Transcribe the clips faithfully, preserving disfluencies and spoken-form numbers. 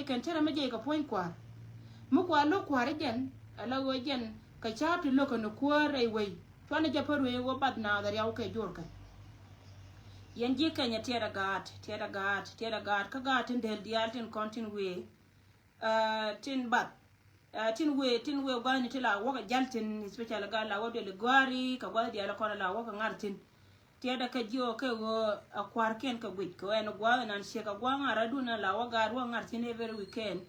kɛn cärɛ mi jiɛc kɛ puɔ̱ny kua̱r. Mi kua̱r lo̱k kua̱r i̱ jɛn ala ɣöö jɛn kɛ ca̱a̱p ti lo̱k kɛn kuäär rɛy wei. Cuanɛ jɛ pär wei ɣöö bath naath a riaw kɛ juɔr kɛn. Yɛn ji̱ Kenya tiɛt a gaat, tiɛt a gaat, tiɛt a gaat kä gaat tin del diaal tin kɔn tin wee. Tin bath tin wee, tin wee gua̱thni ti la wäk a jäl thi̱n, especially gaa la wäk duel i̱ gua̱a̱ri kɛ gua̱th diaal kɔn la wäk a ŋa̱r thi̱n. Tiɛtdɛ kɛ jiök kɛ ɣöö a kua̱rkiɛn kɛ guic kɛ ɣöö ɛn gua̱a̱th ɛnan ciek a gua̱a̱th ŋa̱r adun ɛn la wäk gaat wäk a ŋa̱r thi̱n every weekend.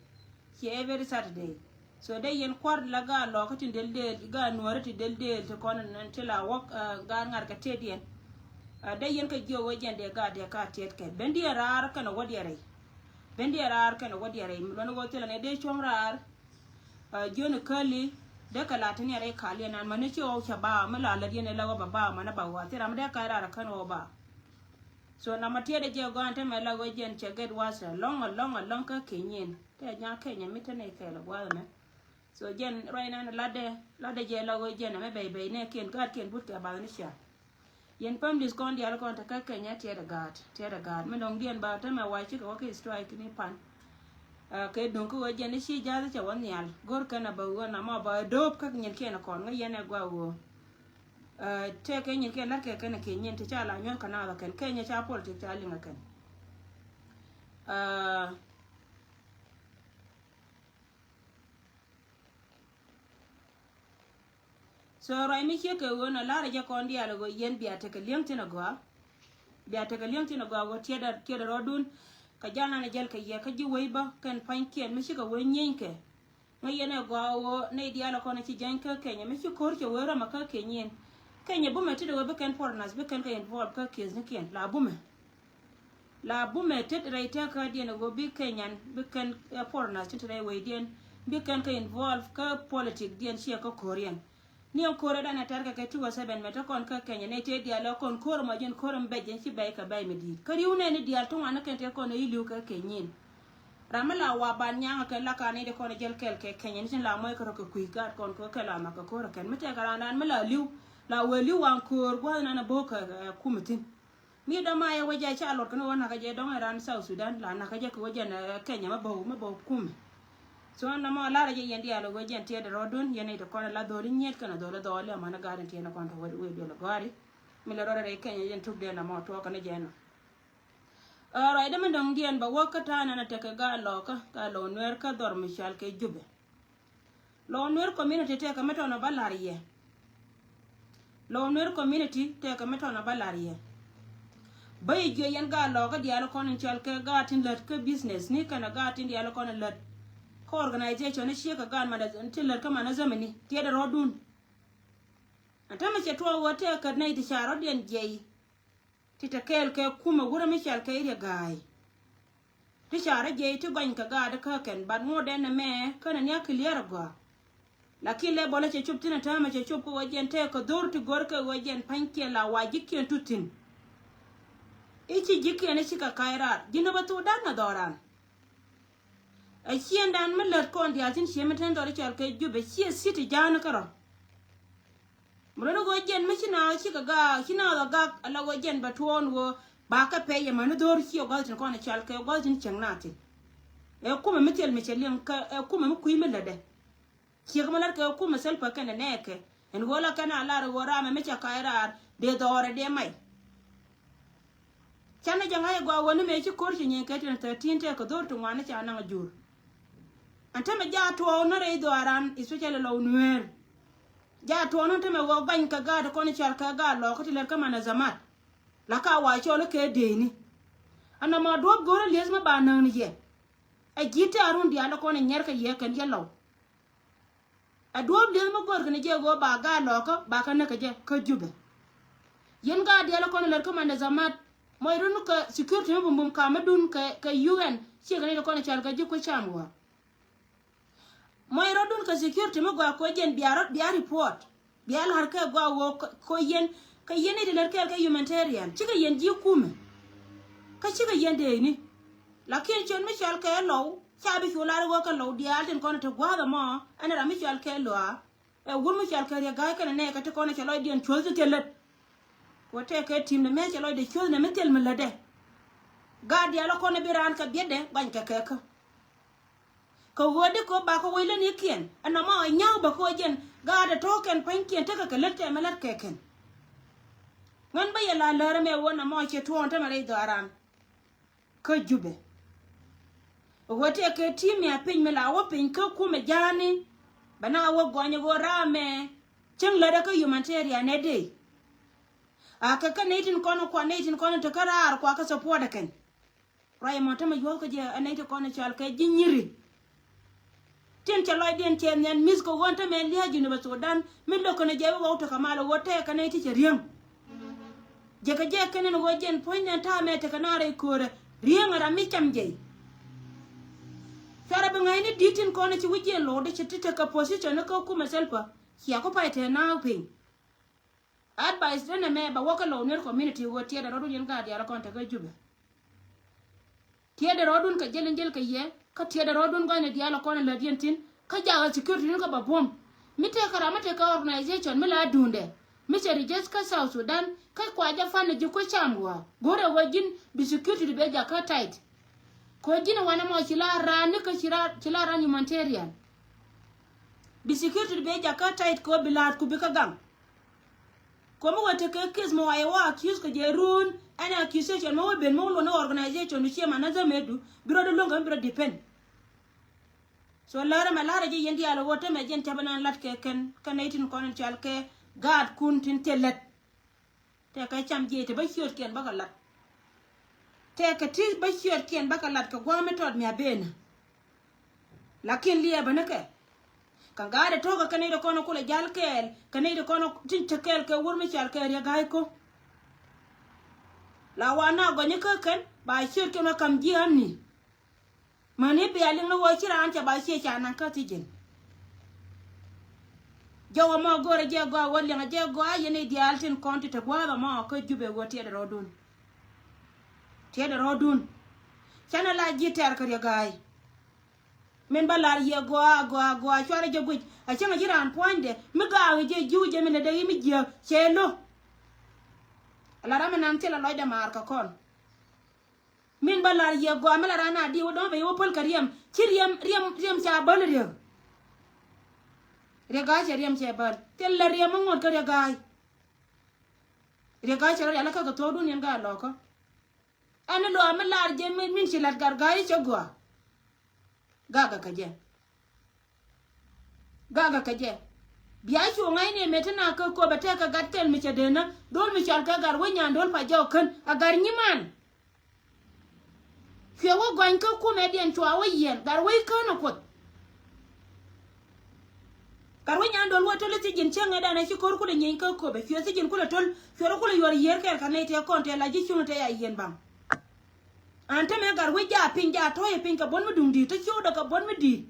Ciɛ every Saturday. So dee yɛn kua̱r la gaa lɔkä ti del del, gaa nuɔ̱ɔ̱ri ti del del ti kɔn ɛn ti la wäk gaat ŋa̱r kɛ tëëdiɛn. Dee yɛn kɛ jiök ɣöö jɛn dee gaat dee ka tiɛt kɛ ben diɛn raar kɛn a wädiɛn rɛy. Ben diɛn raar kɛn a wädiɛn rɛy mi luɔ̱n ɣöö thilɛ nɛ dee cuɔ̱ŋ raar. Jiön i̱ käli dee kɛ la ti niɛr i̱ kal yɛn an mäni ci ɣɔw cɛ ba mi la lät yɛn ila ɣɔw ba ba mäni ba ɣɔw a thil ram dee ka̱c raar kän ɣɔw ba. So nama tiɛt ɛ jɛ gɔaa ɛn tämɛ la ɣöö jɛn cɛ get worse alɔŋ alɔŋ alɔŋ kä Kenya in. Tɛ nyaŋ Kenya mi te nɛy kɛɛl ɛ gua̱a̱th ɛmɛ. So jɛn ruac nan latdɛ, latdɛ jɛ la ɣöö jɛn ɛmɛ bɛy bɛy nɛɛkiɛn gaatkiɛn but kɛ bath ni cia. Yɛn families kɔn diaal kɔn te kä Kenya tiɛt a gaat, tiɛt a gaat. Mi dɔ̱ŋ diɛn ba tämɛ wa cikɛ wä ki strike ni pan. Kɛ duŋ kä wä jɛn i̱ ci ja̱th cɛ wä nhial go̱r kɛn a bä wä na mɔ ba do̱p kä nyin kiɛn kɔn ŋä yɛn ɛ gua wä. Tëë kɛ nyin kiɛn la̱t kɛ kɛn a kiɛ nyin ti ca la nyuɔ̱th kɛ naath a kɛn Kenya ca politik ca liŋ a kɛn. So ruac mi ciek kɛ ɣöö nɔ la̱rä jɛ kɔn diaal ɣöö yɛn bia tekɛ li̱eŋ thi̱n agɔaa. Bia tekɛ li̱eŋ thi̱n agɔaa ɣöö tiɛtdɛ, tiɛtdɛ rɔɔdun. Kɛ jal nan a jäl kɛ yɛ kä ji̱ wec bä kɛn pa̱nykiɛn mi cikɛ wec nyieeny kɛ. Ŋäc yɛn ɛ gɔaa ɣöö nɛy diaal kɔn ci jäny kä Kenya mi ci ko̱r cɛ wec rɔmɛ kä Kenya in. Kenya bumɛ ti dee ɣöö bi kɛn foreigners bi kɛn kɛ involve kä case ni kiɛn la bumɛ. La bumɛ tet rɛy tɛ̈kädiɛn ɛ ɣöö bi Kenyan bi kɛn ɛ foreigners tin te rɛy wecdiɛn bi kɛn kɛ involve kä politic diɛn ciɛ kä ko̱riɛn. Ni ɛn ko̱r ɛ danɛ tɛr kɛ kɛ two oh seven mɛ te kɔn kä Kenya nɛy tëë diaal ɛ kɔn ko̱r ɛmɔ ji̱n ko̱r ɛm bɛc ji̱n ci bɛc kɛ bɛc mi di̱i̱t kä ri̱w nɛɛni diaal ti ŋuan ni kɛn tëë kɔn ɛ i̱ li̱w kɛ Kenya in. Ram mi la wa ban nyaŋ ɛ kɛn la ka nɛy ti kɔn ɛ jäl kɛɛl kɛ Kenya ni tin la muɔc kɛ rɔ kɛ kui̱ gaat kɔn kɛ kɛ la ma kɛ ko̱r ɛ kɛn mi tɛkɛ ran ran mi la li̱w la wee li̱w wan ko̱r gua̱th nan ɛ bo̱o̱k kɛ ɛ kum ɛ thi̱n. Mi dɔ̱ma yɛ wecɛ ca luɔt kɛn wä nakä jɛ dɔ̱ŋ ɛ ran South Sudan la nakä jɛ kɛ wä jɛn ɛ Kenya mɛ bäw mɛ bäw kumɛ. So ɛn nɔmɔ larɛ jɛ yɛn diaal ɛ wä jɛn tiɛt ɛ rɔɔdun yɛn ɛ ti kɔn ɛ la dholi nyiet kɛn ɛ dholi dhɔɔli ɛ man ɛ gat in tiɛn ɛ kɔn tɔ wä wee duel ɛ gɔ̱a̱ri. Mi lɛ rɔɔdɛ rɛy Kenya jɛn tuk dee nɔmɔ tuɔɔk kɛn ɛ jɛ nɔ. Ɛ ruacdä mi dɔ̱ŋ diɛn bɛ wä kä ta̱a̱ nɛn ɛ tekɛ gaa lɔɔkä gaa lɔɔk nueer kä dhɔr mi cal kɛ Jubɛ. Lɔw Nuer community tëëkɛ mi tɔnɔ ba la̱r yɛ. Lɔw Nuer community tëëkɛ mi tɔnɔ ba la̱r yɛ. Bä yi jiɛ yɛn gaat lɔkä diaal kɔn in cɔal kɛ gaat tin lät kä business ni kɛnɛ gaat tin diaal kɔn in lät kä organization ni ciek kɛ gaat man tin lät kä man ni zamani tiɛɛdɛ rɔɔdun. Ɛn tämɛ cɛ tuɔɔk ɣöö tëëkɛ nɛy ti ca rɔ̱diɛn jiɛy. Ti te kɛɛl kɛ kumɛ wurɛ mi cɔal kɛ area ga̱a̱y. Ti ca rɔ jiɛc ti gɔny kɛ gaat kä kɛn bat ŋot ɛn ɛmɛ känɛ ni a clear a gɔaa. Lakin lɛ bɔlɛ cɛ cop thin a täämɛ cɛ cop kä ɣöö jɛn tɛɛk kɛ dho̱r ti go̱r kɛ ɣöö jɛn pa̱nykiɛn la wa ji̱kiɛn tut thi̱n. I̱ ci ji̱kiɛn i̱ cikɛ ka̱c raar ji̱n ɛ bä thok da̱n ɛ dhɔran. Ɛ ciëndan mi lät kɔn diaal thi̱n cië mi ten dhɔr i̱ cɔal kɛ Jubɛ ciɛ city ja̱a̱n kärɔ̱. Mi lon i̱ ɣöö jɛn mi ci naath cikɛ gaak ci naath ɔ gak ala ɣöö jɛn bɛ tuɔɔn ɣöö ba kɛ pɛy ɛmɛni dho̱r ci ɛ gua̱th tin kɔn ɛ cal kɛ gua̱th tin cieŋ naath thi̱n. Ɛ kumɛ mi thil mi cɛ liŋ kɛ ɛ kumɛ mi kui̱ mi lätdɛ. Ciek mi lät kɛ ɛ kumɛ thil pɛ kɛnɛ nɛɛkɛ ɛn ɣöö la kɛn a lar ɣöö raamɛ mi cɛ ka̱c raar dee dhɔɔrɛ dee may. Canɛ jɛ ŋa̱c ɛ gɔaa ɣöö ni mëë ci ko̱r ci nyieeny kɛ tin thirteen tëë kɛ dho̱r ti ŋuan ni ca naŋ a jur. Ɛn tämɛ jaa tuɔɔk ni rɛy dhɔaaran especially Lɔw Nueer. Jaa tuɔɔk ni tämɛ ɣöö guany kɛ gaat kɔn i̱ cal kɛ gaat lɔɔkä ti lät kä man ɛ zamat. La ka wa cɔl i̱ kɛ deeni. Ɛn nɔmɔ duɔ̱ɔ̱p go̱o̱rä lieth mi ba näk ni yɛ. Ɛ ji̱ tɛ̈r run diaal kɔn i̱ nyɛr kɛ yɛ kɛn yɛ Lɔw. Ɛ duɔ̱ɔ̱p lieth mi gör kɛn jɛ ɣöö ba gaat lɔɔkä ba kä näk kɛ jɛ kä Jubɛ. Yɛn gaat diaal kɔn lät kä man ɛ zamat. Mɔc run kɛ security mi bumbum kam mi dun kɛ, kɛ U N ciɛ kɛ ni kɔn cal kɛ ji̱ kuec cam ɣɔaa. Mɔc rɔ̱dun kɛ security mi gɔaa kɛ jɛn bia rɔ̱ bia report. Bia la̱r kɛ gɔaa ɣöö kɛ, kɛ yɛn, kɛ yɛn ni ti lät kɛɛl kɛ humanitarian cikɛ yɛn ji̱ kumɛ. Kä cikɛ yɛn deeni. Lakin ciöt mi cɔal kɛ Lɔw ca bi cu lar i̱ ɣöö kɛ Lɔw diaal tin kɔn ti gua̱a̱th ɛmɔ ɛn ram mi cɔal kɛ Lɔa. Ɛ wur mi cɔal kɛ Riɛk Ga̱a̱c kɛnɛ nɛɛkɛ ti kɔn cɛ lɔcdiɛn cuɔ̱th ti thil lät. Kɛ ɣöö tɛɛkɛ team ni mëë cɛ lɔcdɛ cuɔ̱th ni mi thil mi lätdɛ. Gaat diaal kɔn bi raan kɛ biɛtdɛ guany kɛ kɛɛkä. Kɛ ɣöö di kɛ ɣöö bakɛ wec lätnikiɛn ɛn nɔmɔ ɛ nyäk bɛ kɛ ɣöö jɛn gaat ɛ tɔ̱ kɛn pua̱nykiɛn tekɛ kɛ lät tɛmɛ la̱t kɛ kɛn. Ŋän bä yɛ la lär ɛmɛ ɣöö nɔmɔ ciɛ tuɔɔn tämɛ rɛy dhɔaaran kä Jubɛ. Ɣöö tëëkɛ ti̱i̱ mi a piny mi la wä piny kä kumɛ ja̱a̱ni. Bɛ na wä gɔny ɣöö raamɛ cäŋ lätdä kä humanitarian ɛ dee. A kɛ kä nɛy tin kɔn kua nɛy tin kɔn te kä raar kua kä support ɛ kɛn. Ruac ɛmɔ tämɛ yuɔ̱th kä jɛ ɛ nɛy ti kɔn ɛ cɔal kɛ ji̱ nyiri. Tin cɛ lɔcdiɛn cɛ nhian mi̱th kɛ ɣöö tämɛ lia̱a̱ Junubä Sudan mi lo̱k kɛn jɛ bi wä wä tekɛ mal ɛ ɣöö tɛɛkɛ nɛy ti cɛ riäŋ. Jɛ kɛ jɛ kɛn ɛn ɣöö jɛn puɔ̱ny nɛn ta̱a̱ mɛ tekɛ na rɛy köörä riäŋ ɛ ram mi cam jɛ. Cuarɛ bi ŋäcni di̱t tin kɔn ɛ ci wi̱c jɛ lo̱o̱dɛ cɛ ti tekɛ position ni kä kumɛ Salva. Cia ku pay tɛɛ naath piny. Advice denɛ mɛ ba wä kä Lou Nuer community ɣöö tiɛɛdɛ rɔɔdun yɛn gaat diaal kɔn tekä Jubɛ. Tiɛɛdɛ rɔɔdun kɛ jɛl in jɛl kɛ yɛ kä tiɛɛdɛ rɔɔdun gɔ̱nyni diaal kɔn in lät yɛn thi̱n kä jakä security ni kä ba buɔ̱m. Mi tëëkɛ ram mi tëëkɛ organization mi la duundɛ mi cɛ register kä South Sudan kä kua jɛ fund ji̱ kui̱ cam ɣɔaa go̱rɛ ɣöö ji̱n bi security di bɛ jakä tight. Kɛ ɣöö ji̱n wanɛ mɔ ci la raan ni kä ci la raan humanitarian. Bi security di bɛ jakä tight kɛ ɣöö bi la̱a̱t ku bi kä gaŋ. Kɛ mi wä tekɛ case mi wa yɛ wä accuse kɛ jɛ run ɛn accusation mi wä ben mi wä luɔt ni organization du ciɛ manazamɛ du bi rɔ di luɔ̱ŋ kɛ mi bi rɔ depend. So lärä mɛ la̱rä ji̱ yɛn diaal wä tämɛ jɛn cäpä nan la̱t kɛ kɛn kɛ nɛy tin kɔn in cɔal kɛ gaatkun tin thil lät. Tɛkɛ cam jiɛc te bä ciötkiɛn bä kɛ la̱t. Tɛkɛ ti bä ciötkiɛn bä kɛ la̱t kɛ gua̱a̱m mi tɔt mi a benä. Lakin liɛɛbä ni kɛ kɛ gaatdɛ to̱kä kɛ nɛy ti kɔn kulɛ jal kɛɛl kɛ nɛy ti kɔn tin te kɛɛl kɛ wur mi cal kɛ riɛ ga̱a̱c ko̱. La wa na gɔny kä kɛn ba ciöt kɛn wä kam ji̱ amni. Mäni bia liŋ ni wä ci raan cɛ ba ciɛ ca naŋ kä thi ji̱n. Jɛ wä mɔ go̱rɛ jɛ gɔaa wä liŋ jɛ gɔaa yɛn i̱ diaal tin kɔn ti te gua̱a̱th ɛmɔ kä Jubɛ wä tiɛɛdɛ rɔɔdun. Tiɛɛdɛ rɔɔdun. Canɛ la ji̱ tɛr kɛ riɛ ga̱a̱c. Min ba lar yɛ gɔaa gɔaa gɔaa cuarɛ jɛ guic a cäŋ a ji̱ raan pua̱nydɛ mi gaak jɛ ji̱w jɛ min dee dee mi jiääk cɛ lo̱. Ala ram mi nan thil a lɔcdɛ maar kɛ kɔn. Min ba lar yɛ gɔaa mi la ran a diw dɔ̱ŋ bɛ yɛ wä päl kɛ riɛm ci riɛm riɛm riɛm ca bäl riɛk. Riɛk ga̱a̱c cɛ riɛm cɛ bäl thil la riɛm mi ŋuɔ̱t kä riɛk ga̱a̱c. Riɛk ga̱a̱c cɛ rɔ rial kä kɛ thuɔ̱ɔ̱dun yɛn ga̱a̱c lɔkä. Ɛn ni luaak mi lar jɛ min ci lat gat ga̱a̱c cɛ gɔaa. Gakɛ kɛ jɛ. Gakɛ kɛ jɛ. Bia cu ŋa̱cni ɛmɛ ti na kä kop ɛ tɛk kɛ gat kɛl mi cɛ denä do̱l mi cɔal kɛ gat wec nyan do̱l pa jɔk kän a gat nyiman. Cuɛ wä gɔny kä kumɛ diɛn cua wä yiɛn gat wec kän ɛ kuoth. Gat wec nyan do̱l wä töl i̱ thiec ji̱n cäŋɛ danɛ ci ko̱r kulɛ nyieny kä kop ɛ cuɛ thiec ji̱n kulɛ töl cuɛ rɔ kulɛ yuɔr yiër kɛɛl kɛ nɛy tëë kɔn tëë la ji̱ cuŋ tëë ya yiɛn baŋ. An tämɛ gat wec jaa piny jaa tɔ̱ɔ̱c piny kɛ buɔ̱t mi duŋ di̱i̱t te ciökdɛ kɛ buɔ̱t mi di̱i̱t.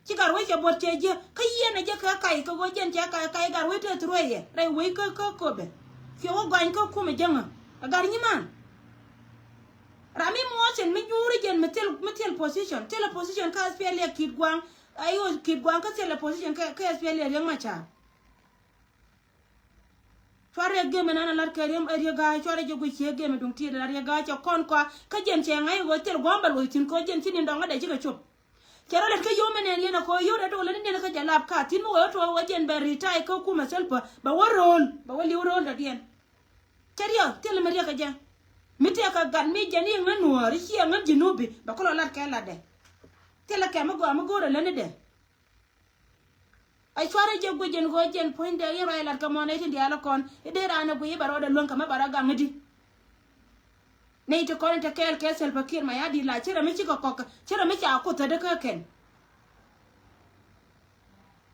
Ci gat wec cɛ buɔ̱t cɛ jiäk kä yiɛn ɛ jɛ kɛ kac kɛ ɣöö jɛn cɛ kac kac gat wec te through yɛ rɛy wec kä kä köpɛ. Ciɛ wä gɔany kä kumɛ jäŋä ɛ gat nyiman. Ram mi muɔth cin mi nyuuri jɛn mi thil mi thil position thil ɛ position kä S P L A Kit Guaŋ. Ayo Kit Guaŋ kä thil ɛ position kä S P L A Riek Machar. Cuarɛ gem ɛn an a lat kɛ riɛm ɛ Riek Ga̱a̱c cuarɛ jɛ guic ciɛ gem ɛ duŋ tiɛɛt ɛ la Riek Ga̱a̱c cɛ kɔn kɔa kä jɛn cɛ ŋa̱c ɛ ɣöö thil gua̱a̱m bɛ luɔc thi̱n kɛ ɣöö jɛn ci ni̱n dɔ̱ŋ kä dee cikɛ cop. Cɛ rɔ lät kä yom ɛn ɛn yɛn ɛ kɛ ɣöö yio̱w dee do̱l ɛn diɛn kä jɛ lap ka thi̱n mi ɣöö tɔ̱ ɣöö jɛn bɛ ri̱t ta̱a̱ kä kumɛ thil pä bɛ wä ro̱o̱l bɛ wä li̱w ro̱o̱l dɔ̱diɛn. Cɛ riɛk thil mi riɛk kɛ jɛ mi tëëkɛ gat mi jɛn i̱ ŋän nuɔ̱ɔ̱r i̱ ciɛ ŋän ji̱ nupi bɛ kulɔ lat kɛ latdɛ. Thilɛ kɛ mi gɔaa mi go̱o̱rɛ lätni dɛ. A cuarɛ jɛ guic jɛn ɣöö jɛn puɔ̱nydɛ in ruac lat kɛ mɔnɛ tin diaal kɔn i̱ dee raan ɛ guic i̱ bɛ rɔɔdɛ luäŋ kɛ mɛ bɛ rɔ gaŋ i̱di. Nɛy ti kɔn in te kɛɛl kɛ Salva Kiir Mayardit la ci rɛ mi cikɛ kɔk ci rɛ mi ca kuoth thädä kä kɛn.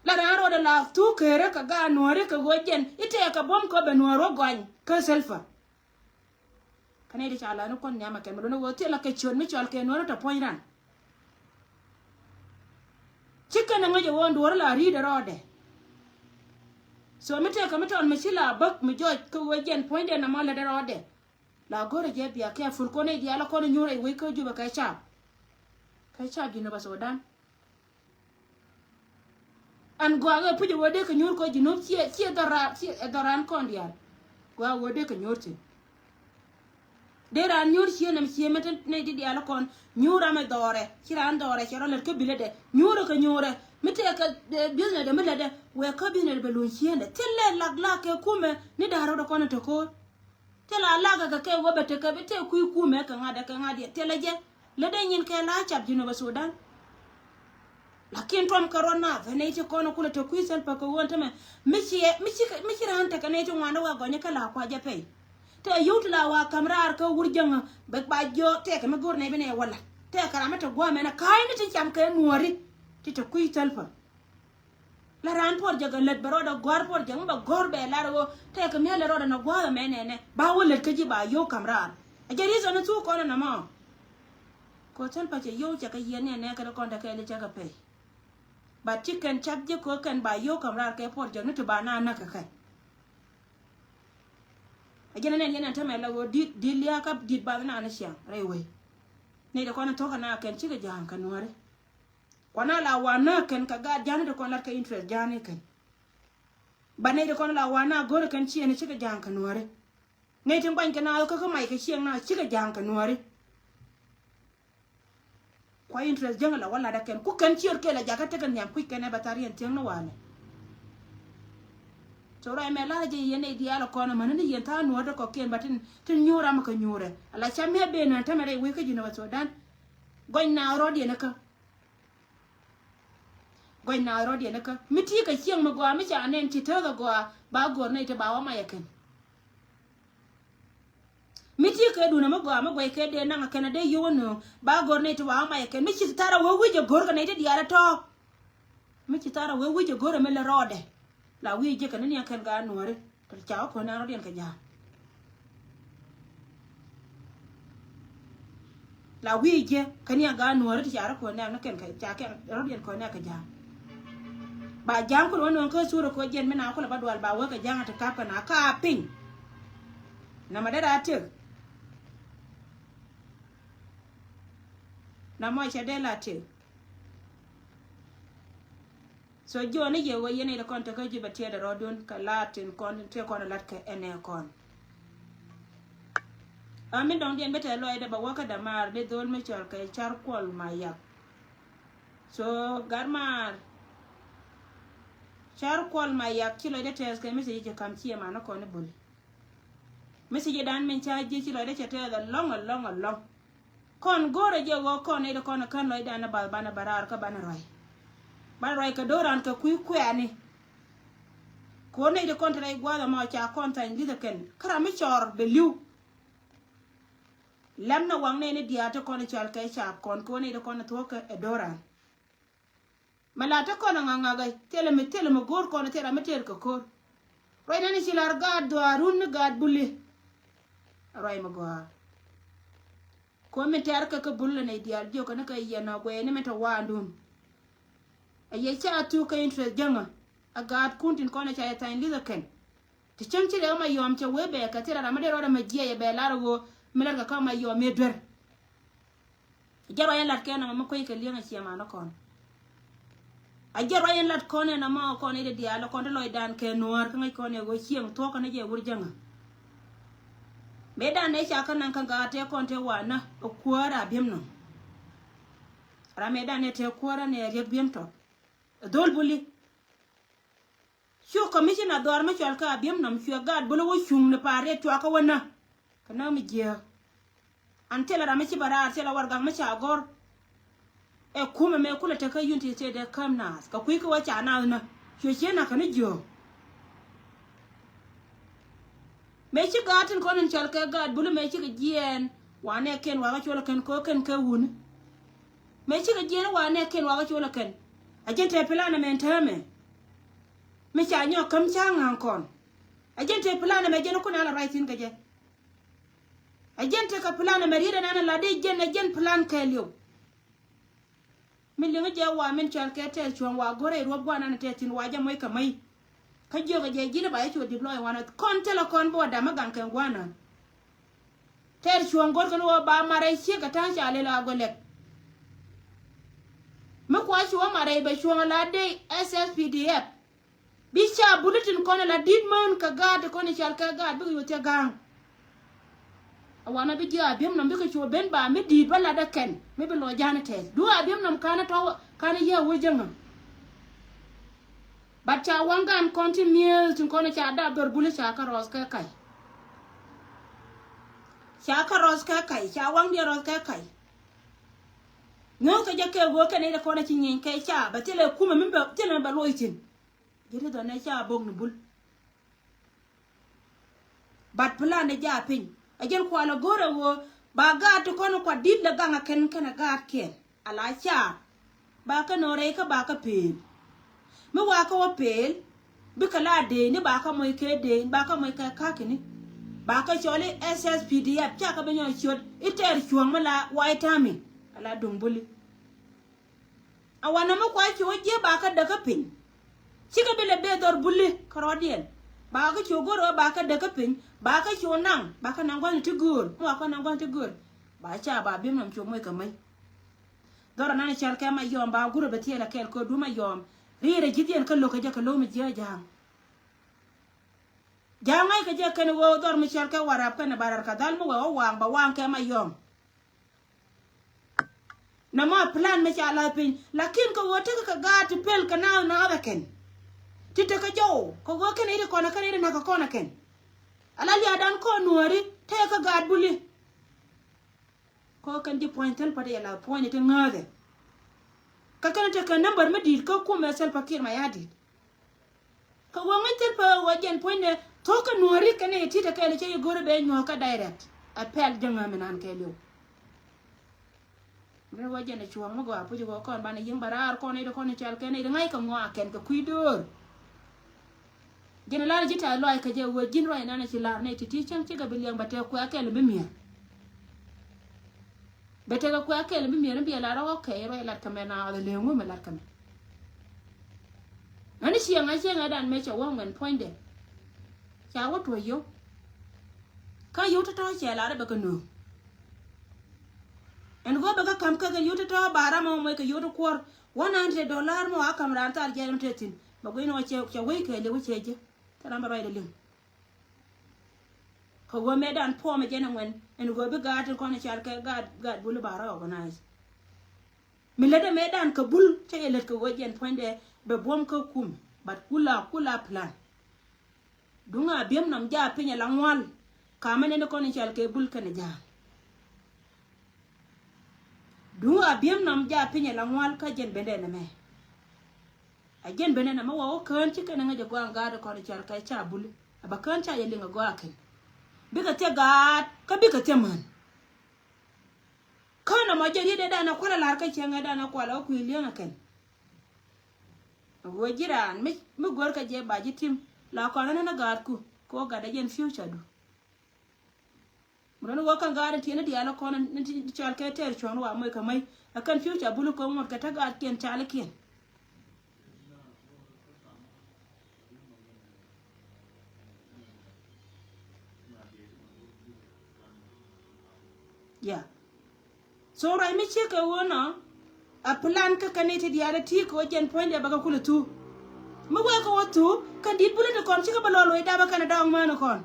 La raan rɔɔdɛ la thuk keerä kɛ gaat nuääri kɛ ɣöö jɛn i̱ tɛɛkɛ buɔ̱m kɛ bɛ nuäär wä gɔany kä Salva. Kä nɛy ti ca la̱r ni kuɔn nhiam ɛ kɛn mi luɔ̱n ɛ ɣöö thilɛ kɛ ciöt mi cɔal kɛ nuɔ̱ɔ̱ri tɔ puɔ̱ny ran. Ci kɛn ɛ ŋäc ɛ ɣöö duɔ̱ɔ̱ri la ri̱i̱dɛ rɔɔdɛ. So mi tëëkɛ mi tɔn mi ci la bäk mi jɔc kä ɣöö jɛn puɔ̱nydɛ nɔmɔ lätdɛ rɔɔdɛ. La go̱rɛ jɛ bia careful kɔn nɛy diaal ɛ kɔn ɛ nyuur ɛ wec kä Jubɛ kɛ cap. Kɛ cap Jinubä Sudan. Ɛn gɔaa ɣöö puc ɛ ɣöö dee kɛ nyuur kɔ Jinub ciɛ ciɛ dhɔra ciɛ ɛ dhɔran kɔn diaal. Gɔaa ɣöö dee kɛ nyuur thi̱n. Dee raan nyuur cieen nɛm cieen mi te nɛy ti diaal kɔn nyuur ram ɛ dhɔrɛ, ci raan dhɔrɛ cɛ rɔ lät kä bilɛ dɛ nyuurɛ kɛ nyuurɛ. Mi tëëkɛ business dɛ mi lät dɛ wɛɛ kä business dɛ bɛ luny cieen dɛ thilɛ lak lak kɛ kumɛ ni da̱a̱r rot ɛ kɔn ɛ te ko̱o̱r. Thilɛ a lak kɛ kɛ wä bɛ tekɛ bi tëë kui̱ kumɛ kɛ ŋa̱t dɛ kɛ ŋa̱t diɛ thilɛ jɛ. Lät dee nyin kɛ la cap Jinubä Sudan. Lakin tuɔm kɛ ruɔt naath ɛ nɛy ti kɔn kulɛ te kui̱ Salva kɛ ɣöö ɛn tämɛ mi ci mi ci mi ci raan tekɛ nɛy ti ŋuan dee wa gɔnyä kä la kuacä pɛy. Te yio̱w ti la wa ka̱m raar kä wur jäŋä bɛ ba jiö tɛkɛ mi go̱r nɛy bi nɛy wä la̱t tɛkɛ ram mi te gua̱a̱mɛn ɛ ka̱a̱cni ti cam kɛ nuɔ̱ɔ̱ri. Ti te kui̱ Salva. La raan puɔr jɛ kɛ lät bɛ rɔɔdɛ gɔ̱a̱r puɔr jɛ ŋu bɛ gɔ̱r bɛ lar ɣöö tɛkɛ mi lät rɔɔdɛ nɔ gua̱a̱th ɛmɛ nɛnɛ ba wä lät kä ji̱ ba yio̱w ka̱m raar. Ɛ jɛ reason ni thuk kɔn ɛnɔ mɔ. Kɛ Salva cɛ yio̱w cɛ kɛ yiɛn ni ɛnɛ kɛ dee kɔn te kɛɛl cɛ kɛ pɛy. But ci kɛn cak ji̱ kɛ kɛn ba yio̱w ka̱m raar kɛ puɔr jɛ ni ti ba na näk kɛ kɛ. A jɛn anɛn yɛn ɛn tämɛ la ɣöö di̱t di̱t lia̱a̱ kä di̱t bath naan ciaŋ rɛy wec. Nɛy ti kɔn thuɔ̱k kɛ na kɛn cikɛ ja̱a̱ŋ kɛ nuääri. Kuan a la wa näk kɛn kɛ gaat ja̱a̱ni ti kɔn lat kɛ interest ja̱a̱ni kɛn. Ba nɛy ti kɔn la wa na go̱rɛ kɛn ciɛn cikɛ ja̱a̱ŋ kɛ nuääri. Nɛy ti guany kɛ na kä kä mac kɛ ciɛŋ na cikɛ ja̱a̱ŋ kɛ nuääri. Kua interest jäŋ la wä lat ɛ kɛn ku kɛn ciöt kɛl a jakä tekɛ nhiam kui̱c kɛn ɛ bɛ thar yɛn thiäŋ ni wanɛ. So ruac mɛ lar jɛ yɛn nɛy diaal ɛ kɔn ɛ mäni ni yɛn tha̱a̱ŋ nuɔ̱ɔ̱r dee kɔkiɛn ba tin tin nyuur ram ɛ kɛ nyuurɛ. Ala ca mɛ ben nään tämɛ rɛy wec kä Jinubä Sudan. Gɔny na rɔ̱diɛn ɛ kä. Gɔny na rɔ̱diɛn ɛ kä mi ti kɛ cieŋ mi gɔaa mi ca nɛn ci tääth ɛ gɔaa ba go̱r nɛy ti ba wä mac ɛ kɛn. Mi ti kɛ duundɛ mi gɔaa mi guɛc kɛ dee naŋ kɛn a dee yio̱w nööŋ ba go̱r nɛy ti ba wä mac kɛn mi ci thar a wee wi̱c a go̱r kɛ nɛy ti diaal a tɔ̱ɔ̱k. Mi ci thar a wee wi̱c a go̱r a mi lɛ rɔɔdɛ la wi̱i̱ ji̱ kɛn ni niɛŋ kɛn gaat nuääri. Ti ca wä kuäär nɛɛk rɔ̱diɛn kɛ ja̱a̱ŋ. La wi̱i̱ jiɛ kä ni a gaat nuɔ̱ɔ̱ri ti ca rɔ kuäär nɛɛk ni kɛn kɛ ca kɛn rɔ̱diɛn kuäär nɛɛk kɛ ja̱a̱ŋ. Ba ja̱a̱ŋ kulɛ wä nööŋ kä thurɛ kɛ wä jiɛn mi na kulɛ ba dual ba wee kɛ ja̱a̱ŋ a ti kap kɛ na kaa piny. Namɔ dee raa tëk. Namɔ cɛ dee la tëk. So jiɔni yɛ wee yɛn ɛ kɔn tekä ji̱ bɛ tiɛɛdɛ rɔɔdun kɛ laat tin kɔn tëë kɔn ɛ la̱t kɛ ɛnɛ kɔn. A min dɔ̱ŋdiɛn bä tɛth lɔcdä bɛ wäkä dämaar ni dhol mi cɔl kɛ Car Kuɔl Mayak. So gat maar Car Kuɔl Mayak ci lɔcdä tɛth kɛ message ci ka̱m ci ɛman ni kɔn i̱ buli. Message dan min ca ji̱ ci lɔcdä cɛ tɛth alɔŋ alɔŋ alɔŋ. Kɔn go̱rɛ jɛ ɣöö kɔn nɛy ti kɔn kän lɔcdan ni bath banɛ bä raar kä banɛ ruac. Banɛ ruac kɛ do̱ran kɛ kui̱ kuɛɛni. Kɛ ɣöö nɛy ti kɔn te rɛy gua̱a̱th ɛmɔ ca kɔn thany li̱th ɛ kɛn kä ram mi cɔɔr bɛ li̱w. Lɛm na waŋ nɛy ni diaal ti kɔn i̱ cɔal kɛ caap kɔn kɛ ɣöö nɛy ti kɔn i̱ thuɔ̱k kɛ ɛ do̱ran. Mɛ la te kɔn a ŋa̱ŋa̱k ɛ thilɛ mi thilɛ mi go̱o̱r kɔn thilɛ mi tëër kɛ ko̱r. Ruac nɛn i̱ ci lar gaat dhuaarun ni gaat buli. Ruac mi gɔaa. Kuɔ̱n min tɛ̈r kɛ kä bul lɛ nɛy diaal jiök kɛn kɛ yɛn a guɛy ni min te waandun. A yɛ ca thuk kɛ interest jäŋä a gaatkun tin kɔn a ca yɛ thany li̱th ɛ kɛn. Ti cäŋ ci rɛw ma yɔm cɛ wee bɛ kɛ thil a ram mi dee rɔɔdɛ mɛ jiɛc ɛ bɛ lar ɛ ɣöö mi lar kɛ kä ma yɔm mëë duer. Jɛ ruac in lat kɛn ɛ ŋa mi kuec kɛ li̱eŋ a ciɛ man ɛ kɔn. A jiɛn ruac in lat kɔn ɛn ɛmɔ kɔn i̱ ti diaal kɔn ti lɔcdan kɛ nuäär kä ŋäc kɔn ɛ ɣöö cieŋ thuɔ̱k kɛn jɛ wur jäŋä. Mëëdan ëë ca kä naŋ kä gaat tëë kɔn tëë wanä ɛ kuäär a bi̱em nɔm. Ram mëëdan ëë tëë kuäär ɛn ɛ riek bi̱em tɔt. Ɛ dhol buli. Cu commissioner dhɔr mi cɔal kä a bi̱em nɔm cuɛ gaat buli wä cuŋ ni pa̱a̱r riet cuakä wä nä. Kɛ näk mi jiääk. An thilɛ ram mi ci bɛ raar thilɛ warɛgak mi ca gɔ̱r. Ɛ kumɛ mëë kulɛ tekä Unity State ɛ käm naath kɛ kui̱ kä wä ca naath nä cuɛ ciee nakä ni jiöök. Mëë ci gaat tin kɔn in cɔal kɛ gaat buli mëë cikɛ jiɛɛn wanɛ kɛn wakä cuɔlɛ kɛn kɛ kɛn kɛ wuni. Mëë cikɛ jiɛɛn wanɛ kɛn wakä cuɔlɛ kɛn. A jɛn te plan ɛmɛ ɛn täämɛ. Mi ca nyɔk käm ca ŋa̱a̱ŋ kɔn. A jɛn te plan ɛmɛ jɛn kun ala ruac thi̱n kɛ jɛ. A jɛn tekɛ plan ɛmɛ riet ɛn an a la dee jɛn a jɛn plan kɛɛliw. Mi liŋ jɛ wa min cɔal kɛ tɛth cuɔ̱ŋ wa go̱rɛ iruɔp guanan tɛth thi̱n wa jɛ moc kɛ mäc. Kä jiökɛ jɛ ji̱n ba jɛ cu deploy wanɛ kɔn thilɛ kɔn bi wa da̱mä gaŋ kɛn guanan. Tɛth cuɔ̱ŋ go̱rkɛ ni wä ba marɛ ciek kɛ ta̱a̱ŋ ca lel a gɔlɛk. Mi kua cu wä marɛ bɛ cuɔ̱ŋ a la dee S S P D F. Bi ca bulletin kɔn ala dit män kɛ gaat ti kɔn i̱ cal kɛ gaat bikɛ yoth cɛ ga̱a̱ŋ. A wanɛ bi jiɛ Abiemnɔm bikɛ cu ben ba mi di̱i̱t bä lat ɛ kɛn mi bi lɔ ja̱a̱n tɛth. Duŋ Abiemnɔm ka̱n ɛ tɔ̱ ka̱n ɛ yɛ wec jäŋä. But ca waŋ gan kɔn ti mi̱eeth tin kɔn ca dap dhɔr buli ca kä rɔth kɛ ka̱c. Ca kä rɔth kɛ ka̱c, ca waŋ diɛ rɔth kɛ ka̱c. Ŋäth kɛ jɛ kɛ ɣöö kɛn i̱ dee kɔn a ci nyieeny kɛ ca bɛ thilɛ kumɛ mi bɛ thilɛ mi bɛ luɔc thi̱n. Ji̱ ti dhɔn ɛ ca bok ni bul. But plan ni jaa piny. A jɛn kualɛ go̱rɛ ɣöö ba gaat ti kɔn kuat di̱t lɛ gaŋ a kɛn kɛn a gaatkiɛn. A la caar. Ba kä nɔ rɛy kä ba kä pëël. Mi wa kä wä pëël. Bikɛ la dee ni ba kä moc kɛ dee ba kä moc kɛ ka̱kini. Ba kä cɔl i̱ S S P D F ca kä bi nyɔk ciöt i̱ tɛɛr cuɔ̱ɔ̱ŋ mi la White Army. A la duŋ buli. A wanɛ mi kua cu jiɛ ba kä däkä piny. Cikɛ bi lɛ bee dhɔr buli kä rɔɔdiɛn. Ba kä cu go̱r ɣä ba kä däkä piny ba kä cu naŋ ba kä naŋ gua̱n ti göör mi wa kä naŋ gua̱n ti göör. Ba ca ba bim nɔm cu moc kɛ mäc. Dhɔr anan cɛl kɛ ma yɔm ba gurɛ bɛ thiɛl a kɛl kä du ma yɔm. Riɛrɛ ji̱thiɛn kä lo̱k kɛ jɛ kɛ lo̱k mi jiɛ ja̱a̱ŋ. Ja̱a̱ŋ ŋa̱c kɛ jɛ kɛn ɣöö dhɔr mi cɛl kɛ warap kɛn ɛ ba rar kɛ dhal mi wɛ wä waŋ ba waŋ kɛ ma yɔm. Nɔmɔ plan mi ca la̱th piny lakin kɛ ɣöö tekɛ kɛ gaat ti pel kɛ naath naath ɛ kɛn. Ti tekɛ jɔw kɛ ɣöö kɛn iri kɔn ɛ kɛn iri nakä kɔn ɛ kɛn. Ala liadan kɔn nuɔ̱ɔ̱ri tekɛ kɛ gaat buli. Kɛ ɣöö kɛn ji̱ puɔ̱ny thil pa ti yɛ la̱th puɔ̱ny ti ŋääthɛ. Kä kɛn tekɛ number mi di̱i̱t kä kumɛ Salva Kiir Mayardit. Kɛ wä ŋäc thil pä wä jɛn puɔ̱nydɛ thok kä nuɔ̱ɔ̱ri kɛn i̱ ti̱t ɛ kɛɛl i̱ cä yɛ go̱rä bɛ nyuɔ̱ɔ̱k kä direct. Ɛ pɛl jäŋä mi nan kɛɛl yio̱w. Mi wä jɛn ɛ cuɔ̱ɔ̱ŋ mi gɔaa puc gɔɔ kɔn banɛ yi̱ŋ bɛ raar kɔn i̱ di kɔn i̱ cɔal kɛn i̱ di ŋa̱c kɛ ŋɔaa kɛn kɛ kui̱ döör. Jɛn ɛ lar ji̱ ta̱a̱ luaac kɛ jɛ wä ji̱n ruac nan ɛ ci lar nɛ ti̱ti̱ cäŋ cikɛ bi liɛŋ bɛ tɛk kuɛ kɛɛl bi mi̱er. Bɛ tekɛ kuɛ kɛl mi mier in biɛ lat rɔ kɛ rɔ lat kɛ mɛ na ɣɔth lɛ ŋu mɛ lat kɛ mɛ. Ani ciɛŋ a ciɛŋ a dan mɛ cɛ wä ŋuɛn puɔ̱nydɛ. Ca wä tuɔ yio̱w. Kä yio̱w tɔ̱tɔ̱ cɛ lat bɛ kɛ nööŋ. Ɛn ɣöö bɛ kɛ ka̱m kɛ kɛ yio̱w tɔ̱tɔ̱ ba ram ɔ mɔc kɛ yio̱w ti kuɔr. One hundred dollar mɔ a ka̱m raan thar jɛɛr mi te thi̱n bɛ guic ni wä cɛ wec kɛ liw cɛ ji̱. Thil ram bɛ ruacdɛ liŋ. Kɛ ɣöö mëëdan puɔmɛ jɛn ɛ ŋuɛn ɛn ɣöö bi gaat tin kɔn i̱ cal kɛ gaat gaat bul i̱ ba rɔ organize. Mi lätdɛ mëëdan kɛ bul cä yɛ lät kɛ ɣöö jɛn puɔ̱nydɛ bɛ buɔ̱m kä kum but kula kula plan. Duŋ a biɛm nɔm jaak piny ɛ la ŋual. Kamɛ nɛn i̱ kɔn i̱ cal kɛ bul kɛnɛ jaak. Duŋ a biɛm nɔm jaak piny ɛ la ŋual kä jɛn bendɛ nɛmɛ. A jɛn bendɛ nɛmɛ wä wä kään ci kɛn ɛ ŋäc ɛ gɔaa ŋ gaat ɛ kɔn i̱ cal kɛ ca buli. A bä kään ca yɛ liŋ ɛ gɔaa kɛn. Bikɛ thiɛ gaat kä bikɛ thiɛ män. Kään ɛmɔ jɛ riet ɛ danɛ kual ɛ la̱r kä cäŋ ɛ danɛ kual ɛ wä kui̱ li̱eŋ ɛ kɛn. Wä ji̱ raan mi mi guäär kä jɛ ba ji̱ tim la kɔn ɛ nɛn ɛ gaatku. Kɛ wä gat ɛ jɛn future du. Mi rɔ̱n wä kɛn gaat in tiɛn ni diaal kɔn in ti cɔal kɛ tɛɛr cuɔ̱ŋ ni wa moc kɛ mec. Ɛ kɛn future bul kɔn ŋuɔ̱t kɛ te gaatkiɛn calikiɛn. Yeah. So ruac mi ciek kɛ ɣöö nɔ a plan kä kɛn i̱ ti diaal i̱ ti kɛ ɣöö jɛn puɔ̱nydɛ bɛ kɛ kulɛ thuk. Mi wee kɛ ɣöö thuk kɛn di̱t bul i̱ ti kɔn cikɛ bä lɔ loc dapä kɛn ɛ dɔɔŋ mään ɛ kɔn.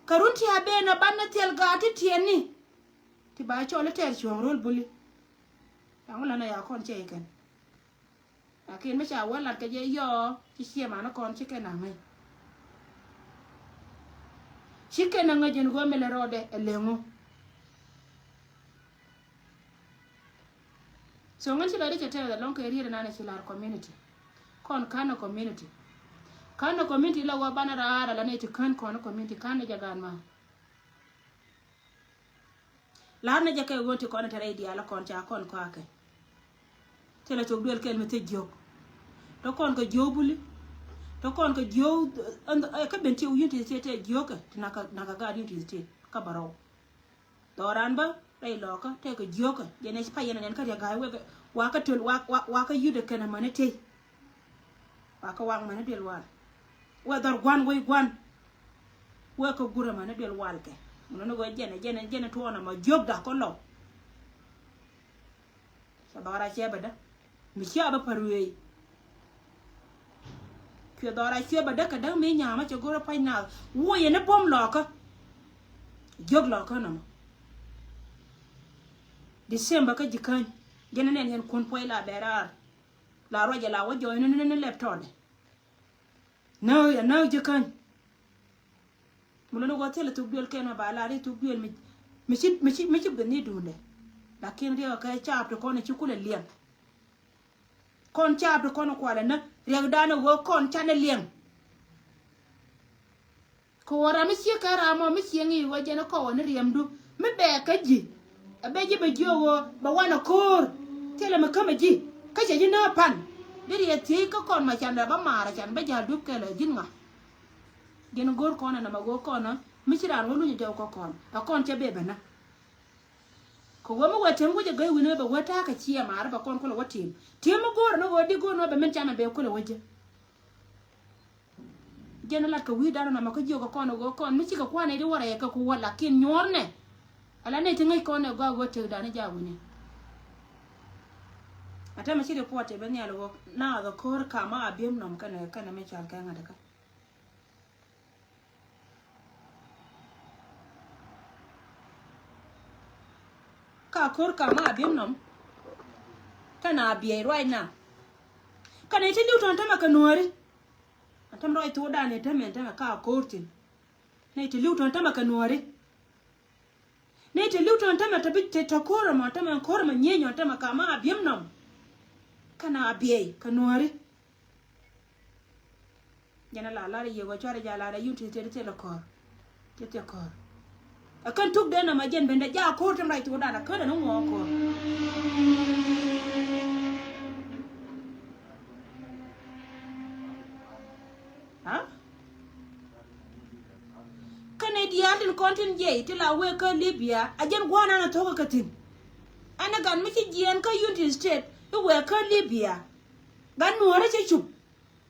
Kɛ run ti a ben ɛ banɛ thil gaat ti tiɛɛni. Ti ba cɔl i̱ tɛɛr cuɔ̱ɔ̱ŋ ro̱l buli. Yaŋ wä länɛ ya kɔn cɛ ikɛn. Lakin mi ca wä lat kɛ jɛ yɔɔ ci ciɛ man kɔn ci kɛn a ŋäc. Ci kɛn a ŋäc in ɣöö mi lɛ rɔɔdɛ ɛ leŋu. So ŋän ci lɔcdä cɛ tɛth ɛlɔ̱ŋ kɛ riet ɛnan ɛ ci lar community. Kɔn ka̱n ɛ community. Ka̱n ɛ community la wä banɛ raar ala ni ti ka̱n kɔn ɛ community ka̱n ɛ jɛ gaan ma. La̱r ni jɛ kɛ ɣöö ti kɔn ɛ te rɛy diaal ɛ kɔn ca kɔn kɔakɛ. Thilɛ thok duel kɛl mi thil jiök. Te kɔn kɛ jiök buli. Te kɔn kɛ jiök kä ben ti wi̱i̱ ti thil te jiök kɛ ti nak kɛ gaat wi̱i̱ ti thil kä bärɔw. Dhɔran bä rɛy lɔkä tekɛ jiökä jɛn ɛ pay yɛn ɛ nɛn kä riɛk ga̱a̱c wekɛ wakä töl wakä yut ɛ kɛn ɛ mäni tey. Wakä wak mäni duel wal wek dhɔr gua̱n wec gua̱n. Wekɛ gurɛ mäni duel wal kɛ mun ni ɣöö jɛn ɛ jɛn ɛ jɛn ɛ tuɔɔn ɛmɔ jiökda kä lɔw. Cɛ dhɔra cɛ bɛ dä mi cia bä pär wee. Cuɛ dhɔra cuɛ bä dä kɛ däŋ mi nyamä cɛ go̱rä pa̱ny naath wuɔyɛ ni buɔ̱m lɔkä. Jiök lɔ kä nɔmɔ. December kä ji̱ käny. Jɛn nɛn yɛn kun puɔ̱c la bɛ raar. La ruacɛ la wä jɔɔy ni ni ni lɛp tɔɔdɛ. Näk yɛ näk ji̱ käny. Mi luni wä thilɛ thuk duël kɛn ma ba lar i̱ thuk duël mi, mi ci, mi ci, mi ci ben ni duundɛ. Lakin riɛk kɛ caap ti kɔn ci kulɛ liɛŋ. Kɔn caap ti kɔn kualɛ ni riɛkdan ɛ ɣöö kɔn canɛ liɛŋ. Kɛ ɣöö ram mi ciek kɛ ram mɔ mi cieŋ i̱ ɣöö jɛn ɛ kɔwä ni riɛmdu mi bɛɛk kä ji̱. Ɛ bɛ ji̱ bɛ jiök ɣöö bɛ wanɛ ko̱o̱r. Thilɛ mi kämɛ ji̱ kä cɛ ji̱ nääk pan. Bi riɛk thiec kä kɔn ma can rɛ bä maar can bä ja̱l dup kɛl ɛ ji̱n ŋa. Jɛn go̱o̱r kɔn ɛ nɔmɔ ɣöö kɔn ɛ mi ci raan wä luny ɛ jɔw kä kɔn ɛ kɔn cɛ bɛ bɛ nä. Kɛ ɣöö mi wä tɛm wecɛ gäy wi̱n ɛ bɛ wä ta̱a̱ kɛ ciɛ maar bɛ kɔn kulɛ wä tim. Tim mi go̱o̱r ɛ ni ɣöö di go̱o̱r ni wä bɛ min can ɛ bɛ kulɛ wä jɛ. Jɛn lat kɛ wi̱i̱ dan nɔmɔ kä jiök kɛ kɔn ɛ ɣöö kɔn mi cikɛ kuan ɛ di wä rɛɛ kɛ ku wä lakin nyuɔr nɛ. Ala nɛ ti ŋäc kɔn ɛ gɔaa ɣöö tëk dan ɛ jaak wi̱ni. A tɛmɛ ci report ɛ ben nhial ɣöö naath ɛ ko̱r kamä a bi̱em nɔm kɛnɛ kɛnɛ mi cal kɛ ŋa̱t kä. Ka ko̱r kamä a bi̱em nɔm. Tɛn a biɛy right now. Kɛnɛ ti li̱w tɔn tɛmɛ kɛ nuääri. An tɛmɛ ruac thokdan ni tɛmɛ tɛmɛ ka ko̱r thi̱n. Nɛ ti li̱w tɔn tɛmɛ kɛ nuääri. Nɛ ti li̱w tɔn tɛmɛ tɛ bi tɛ tɔ ko̱r ɛmɔ tɛmɛ ko̱r ɛmɔ nyieny ɔ tɛmɛ kamä a bi̱em nɔm. Kɛnɛ a biɛy kɛ nuääri. Jɛn a la lar i̱ yiëë wä cuarɛ ja lar a yun ti thil thil a kɔr. Ti thil kɔr. A kän tuk den a ma jɛn ben da ja a ko̱r ti mrac thok dan a kän a ni ŋuɔ a ko̱r. Ha? Kän a diaal tin kɔn tin jiɛc ti la wee kä Libya a jɛn gua̱a̱r nan a thok a kä thi̱n. Ɛn a gan mi ci jiɛɛn kä Unity State i̱ wee kä Libya. Gan nuɔ̱ɔ̱rä cä cup.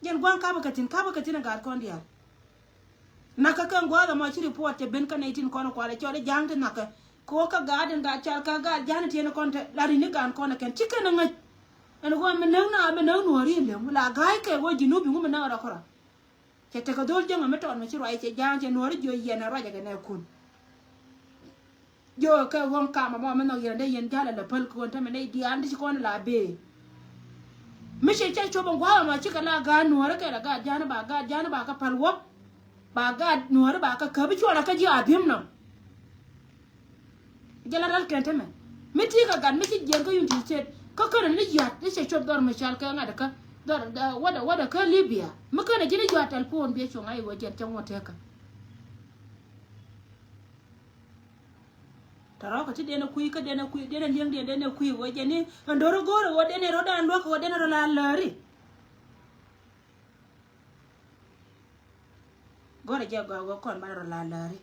Jɛn gua̱a̱ŋ kapä kɛ thi̱n, kapä kɛ thi̱n ɛ gaat kɔn diaal. Nakä kɛn gua̱a̱th ɛmɔ ci report cɛ ben kä nɛy tin kɔn kualɛ cɔl i̱ ja̱a̱ŋ ti nakä. Kɛ ɣöö kä gaat in gaat cal kä gaat ja̱a̱n tiɛn kɔn te la ri̱n i̱ gaan kɔn ɛ kɛn ci kɛn ɛ ŋäc. Ɛn ɣöö mi näk na mi näk nuɔ̱ɔ̱ri in lem la ga̱a̱c kɛ ɣöö ji̱ nup i̱ ŋu mi näk rɔ kärɔ. Cɛ tekɛ dho̱l jäŋä mi tɔɔt mi ci ruac cɛ ja̱a̱ŋ cɛ nuɔ̱ɔ̱ri jiö yiɛn ɛ ruacɛ kɛ nɛ kun. Jiökɛ ɣöŋ kamɛ mɔ mi nhɔk yɛn dee yɛn ja̱l ala päl kɔn tämɛ nɛy diaal ti ci kɔn la bee. Mi cɛ cɛ cop in gua̱a̱k ɛmɔ cikɛ la gaat nuɔ̱ɔ̱rä kɛ la gaat ja̱a̱n ba gaat ja̱a̱n ba kä päl wä. Ba gaat nuɔ̱ɔ̱rä ba kä käp i̱ cuɔl akä ji̱ a bi̱em nɔ. Jɛ la ral kɛn tämɛ mi ti kɛ gat mi ci jiɛn kä Unity State kä känɛ ni ya̱t i̱ cɛ cop dhɔr mi cal kɛ ŋa̱t kä dhɔr wädɛ wädɛ kä Libya mi känɛ ji̱n i̱ ya̱t tɛl puɔ̱n biɛ cuɔ̱ŋ a i̱ wä jiɛn cɛ ŋuɔ̱t tekɛ. Tɔrɔkɛ ti den ɛ kui̱ kä den ɛ kui̱ den ɛ li̱eŋ den den ɛ kui̱ wä jɛ ni ɛn do̱r ɛ go̱o̱r ɛ wä den ɛ rɔ̱dan luäk ɛ wä den ɛ rɔ la lääri. Go̱o̱r ɛ jɛ gɔaa wä kɔn ba rɔ la lääri.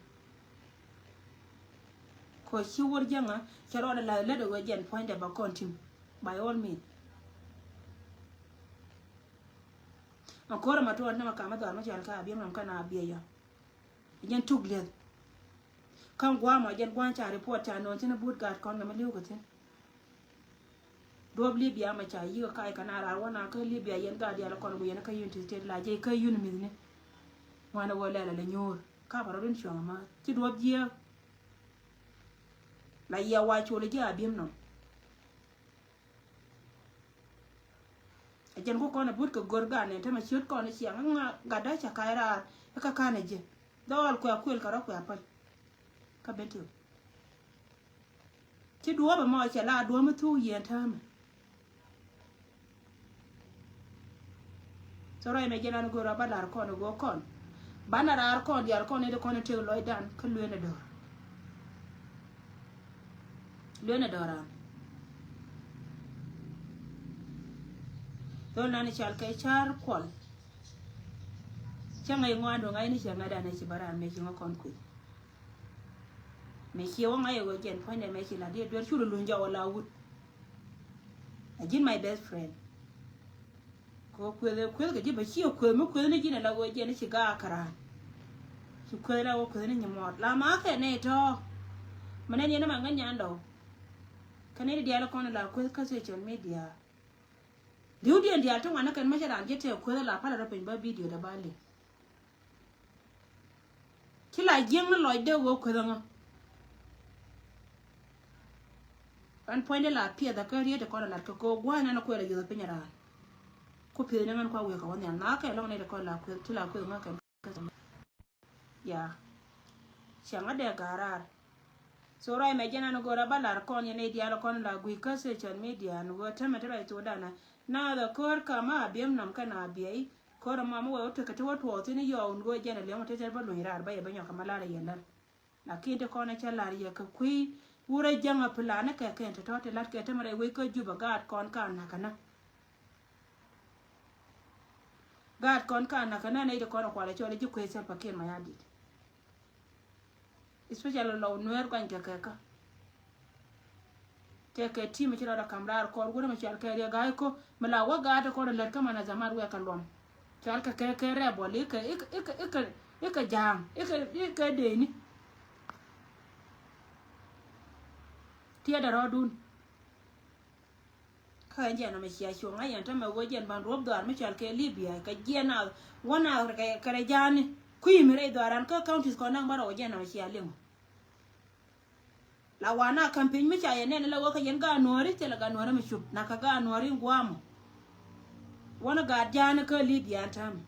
Kɔ ci wur jäŋä cɛ rɔɔdɛ la lät ɛ wä jɛn puɔ̱nydɛ ba kɔn tim. By all means. Ɛn ko̱r ɛmɛ tuɔɔn tämɛ kamä dhɔr mä cɔal kä a biɛm ram kä na a biɛ yɔ. Jɛn tuk lieth. Kä gua̱a̱mɔ jɛn gua̱a̱n ca report ca nööŋ thi̱n a but gaat kɔn kɛ mi li̱w kɛ thi̱n. Duɔ̱p Libya mɛ ca yi̱k a kac kɛ na raar wä na kä Libya yɛn gaat diaal kɔn ku yɛn kä Unity State la jɛy kä Unity mi̱thni. Ŋuan a wä lɛl a lɛ nyuur ka pa rɔ̱dun cuɔ̱ŋ a ma ci duɔ̱p jiääk. La yia wa col ji̱ a bi̱em nɔ. A jɛn ku kɔn a but kɛ gör gan ni tämɛ ciöt kɔn i̱ ciaŋ ŋa gatdä ca ka̱c raar i̱ kä ka̱n a ji̱ dhɔɔl kuɛ a kuël kɛ rɔ kuɛ a päl. Kä ben tiw ci duɔ̱ɔ̱p ɛmɔ cɛ la duɔ̱ɔ̱p mi thuk yiɛn täämɛ. Thorɛ mɛ jɛn an go̱o̱r a ba lar kɔn a go̱o̱r kɔn. Banɛ raar kɔn diaal kɔn in ti kɔn in tëk lɔcdan kä luenɛ dɔ̱r. Luenɛ dɔ̱ran. Dhol nan i̱ cal kɛ car kuɔl. Cä ŋäc ŋuan duɔ̱ŋ ŋa̱c ni cɛ ŋa̱cdan ɛ ci bä ran mëë ci ŋä kɔn kui̱. Mëë ciɛ wä ŋa̱c ɛ ɣöö jɛn puɔ̱nydɛ mëë ci la diet duer cu luluny jɔw ɛ la wut. A ji̱n my best friend. Kɛ kueth kueth kɛ ji̱ bɛ ci kueth mi kueth ni ji̱n ala ɣöö jiɛn ci gaak käran. Ci kueth la ɣöö kueth ni nyi muɔt la ma kɛ nɛy tɔ̱. Mɛ nɛn yɛn ma ŋäc nyan dɔw. Kɛ nɛy diaal kɔn la kueth kä social media. Li̱w diɛn diaal ti ŋuan ni kɛn mɛ cɛ raan ji̱ tɛɛ kueth la palɛ rɔ piny bä video dɛ ba li̱w. Ci la jiäŋ ni lɔcdɛ ɣöö kueth ɛŋä. Ɛn puɔ̱nydɛ la piɛth a kä riet ti kɔn a lat kɛ kɛ gua̱a̱th nan a kuɛl a yuth a piny a raan. Ku piɛth ni ŋän kua wi̱i̱ kɛ wä nhial na kɛ lɔŋ ni ti kɔn la kuɛth ti la kuɛth ŋä kɛn kä. Ya. Ciaŋ a dee ga̱a̱r raar. So ruac mɛ jɛn an go̱o̱r a ba lar kɔn yɛn i̱ diaal kɔn la gui̱c kä social media ni wee tämɛ ti ruac thok danɛ. Na the ko̱r ka ma a biɛm nam kɛn a biɛy. Ko̱r ma mi wee wä tekɛ ti wä tuɔɔk thi̱n i̱ yɔɔk ni wee jɛn a liɛŋ wä ti tɛt ba luny raar ba yɛ ba nyɔk kɛ ma lar a yɛn lär. Lakin ti kɔn a cä lar yɛ kɛ kui̱ wurɛ jäŋ a plan kɛ kɛn tɔ̱tɔ̱ ti lat kɛ tämɛ rɛy wec kä Juba gaat kɔn ka nakä nä. Gaat kɔn ka nakä nä nɛy ti kɔn a kual a cɔl ji̱ kuec Salva Kiir Mayardit. Especially lɔw Nuɛɛr guany kɛ kɛ kä. Tɛkɛ ti mi ci rɔɔdɛ kam raar kɔr wurɛ mi cɔal kɛ riɛ ga̱a̱c ko mi la wä gaat ti kɔn a lät kä man a zaman wɛɛk kɛ luɔm. Cɔal kɛ kɛ kɛ rɛbɔl ikɛ ikɛ ikɛ ikɛ ikɛ ja̱a̱ŋ ikɛ ikɛ deni. Tiɛɛdɛ rɔɔdun. Kä ɛn jiɛn ɛmɛ cia cuɔ̱ŋ a yɛn tämɛ wee jiɛn ban ruɔ̱p dhɔaar mi cɔal kɛ Libya kɛ jiɛn a wä na kɛ kɛ rɛ ja̱a̱ni kui̱ mi rɛy dhɔaaran kä counties kɔn da̱ŋ bä rɛw jiɛn ɛmɛ cia liŋ. La wan a campaign mi ca yɛ nɛn la wä kä yɛn gaat nuɔ̱ɔ̱ri thilɛ gaat nuɔ̱ɔ̱ri mi cup na kɛ gaat nuɔ̱ɔ̱ri in gua̱a̱mɔ. Wä ni gaat ja̱a̱ni kä Libya ɛn tämɛ.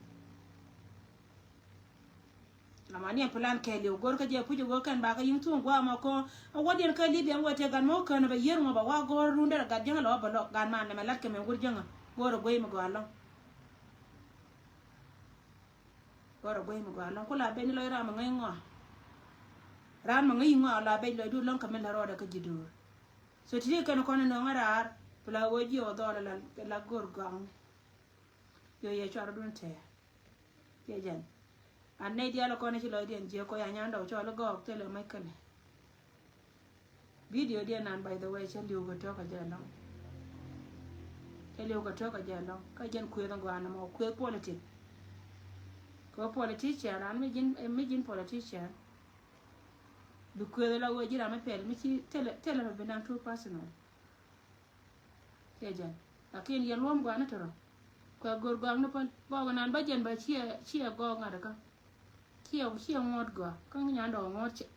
Lamaniɛn plan kɛɛliw go̱r kä jɛ puc go̱r kɛn bakä yiŋ thuŋ guamɔ ko̱. A wädiɛn kä Libya ŋuɛ tëë gan mɔ kään bɛ yier ŋɔ bɛ wa go̱r rundɛ rɛ gat jäŋä lɔ bɛ lɔ gan man nɛmɛ lat kɛ mɛ wur jäŋä. Go̱r a guey mi gɔaa lɔŋ. Go̱r a guey mi gɔaa lɔŋ kula beni lɔc ram a ŋäc ŋɔ. Ram a ŋäc ŋɔ la bec lɔc du lɔŋ kɛ mi la rɔɔdɛ kä ji̱ duur. So ti ti kɛn kɔn nɔŋ a raar pula wä jiɛ wä dhɔl la go̱r gɔaŋni. Yo yɛ cuarɛ dun tɛɛ. Yɛ jɛn. An nɛy diaal kɔn ci lɔcdiɛn jiɛ kɔ ya nyan dɔw cɔl i̱ gɔɔk thilɛ mec käli. Video diɛn nan by the way cä li̱w kɛ tɔ̱ kɛ jɛ lɔŋ. Cä li̱w kɛ tɔ̱ kɛ jɛ lɔŋ kä jɛn kuëth in gɔaa nɔmɔ kuëth politic. Kɛ politician an mi ji̱n mi ji̱n politician. Bi kuëth la wee ji̱ ram mi pɛl mi ci thilɛ thilɛ mi bi nan too personal. Kiɛ jɛn. Lakin yɛn luɔm gua̱a̱ni tɔrɔ. Kuɛ go̱r gɔa̱a̱ni päl. Gɔɔk nan bä jɛn bä ciɛ ciɛ gɔɔk ŋa̱t kä. Ciɛ ciɛ ŋuɔ̱t gɔaa. Kä nyan dɔɔk ŋuɔ̱t